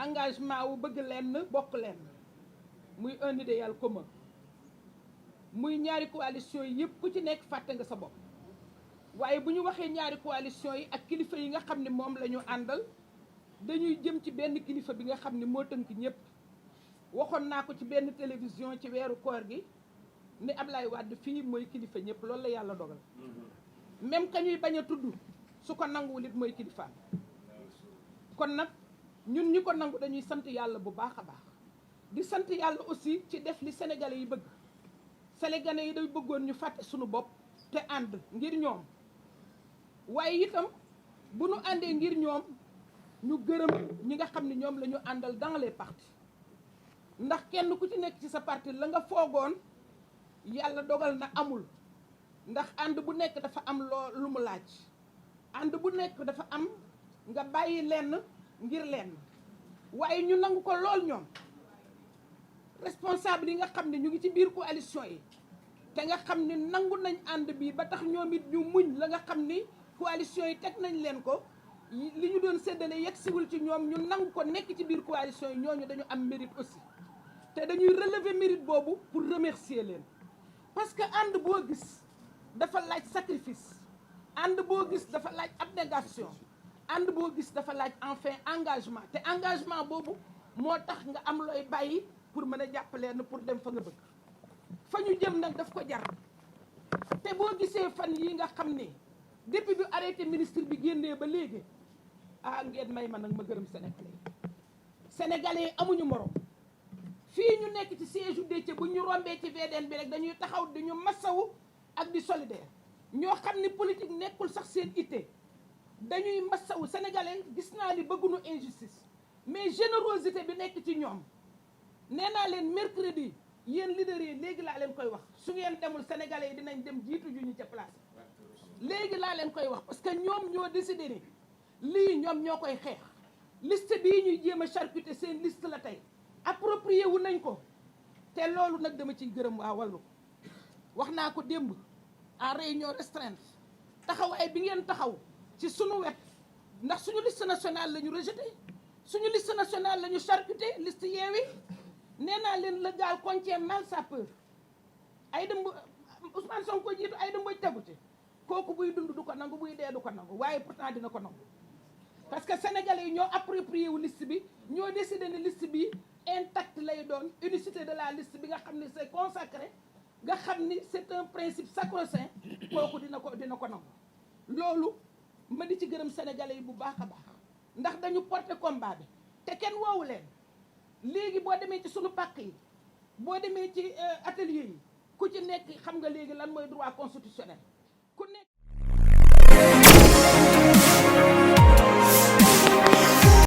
engagement wu bëgg lenn bokk lenn muy un idéal commun muy ñaari coalition yi yëpp ku ci nekk fàtte nga sa bopp waaye bu ñu waxee ñaari coalition yi ak kilifa yi nga xam ne moom la ñu àndal dañuy jëm ci benn kilifa bi nga xam ne moo tënk ñëpp waxoon naa ko ci benn télévision ci weeru koor gi ni Ablaye Wade fii mooy kilifa ñëpp loolu la yàlla dogal même ka ñuy bañ a tudd su ko nanguwul it mooy kilifaam kon nag ñun ñi ko nangu dañuy sant yàlla bu baax a baax di sant yàlla aussi ci def li sénégalais yi bëgg sénégalais yi day bëggoon ñu fàtte suñu bopp te ànd ngir ñoom waaye itam bu ñu àndee ngir ñoom ñu gërëm ñi nga xam ne ñoom la ñu àndal dans les partis ndax kenn ku ci nekk ci sa parti la nga foogoon yàlla dogal na amul ndax ànd bu nekk dafa am lu mu laaj ànd bu nekk dafa am nga bàyyi lenn ngir lenn waaye ñu nangu ko lool ñoom responsable yi nga xam ne ñu ngi ci biir coalition yi te nga xam ne nangu nañ ànd bi ba tax ñoom it ñu muñ la nga xam ni coalition yi teg nañ leen ko li ñu doon séddale yegg siwul ci ñoom ñu nangu ko nekk ci biir coalition yi ñooñu dañu am mérite aussi te dañuy relever mérite boobu pour remercier leen parce que ànd boo gis dafa laaj sacrifice ànd boo gis dafa laaj abnégation ànd boo gis dafa laaj enfin engagement te engagement boobu moo tax nga am looy bàyyi pour mën a jàppaleen pour dem fa nga bëgg fa ñu jëm nag daf ko jar te boo gisee fan yi nga xam ne depuis bi arrêté ministre bi génnee ba léegi ngeen may ma nag ma gërëm sénégalais yi amuñu morom fii ñu nekk ci siège u Déthié bu ñu rombee ci VDN bi rek dañuy taxaw di ñu massawu ak di solidaire ñoo xam ni politique nekkul sax seen itte dañuy massawu sénégalais gis naa ni bëgguñu injustice mais générosité bi nekk ci ñoom nee naa leen mercredi yéen leaders yi léegi laa leen koy wax su ngeen demul sénégalais yi dinañ dem jiitu ju ñu ca place léegi laa leen koy wax parce que ñoom ñoo décidé ni lii ñoom ñoo koy xeex liste bii ñuy jéem a charcuter seen liste la tey approprié wu nañ ko te loolu nag dama ciy gërëm waa Wallu wax naa ko démb en réunion restreinte taxawaay bi ngeen taxaw ci sunu wet ndax suñu liste nationale la ñu rejeté suñu liste nationale la ñu charcuté liste Yewwi nee naa leen le gars contient mal sa peur ay dem Ousmane Sonko jiitu ay dem ba tegu ci kooku buy dund du ko nangu buy dee du ko nangu waaye pourtant dina ko nangu parce que sénégalais yi ñoo approprié wu liste bi ñoo décidé ne liste bi intact lay doon unicité de la liste bi nga xam ni c'est consacré nga xam ni c'est un principe sacro-saint kooku dina ko nangu loolu ma di ci gërëm sénégalais yi bu baax a baax ndax dañu porter combat bi te kenn woowu leen léegi boo demee ci sunu pàkk yi boo demee ci atelier yi ku ci nekk xam nga léegi lan mooy droit constitutionnel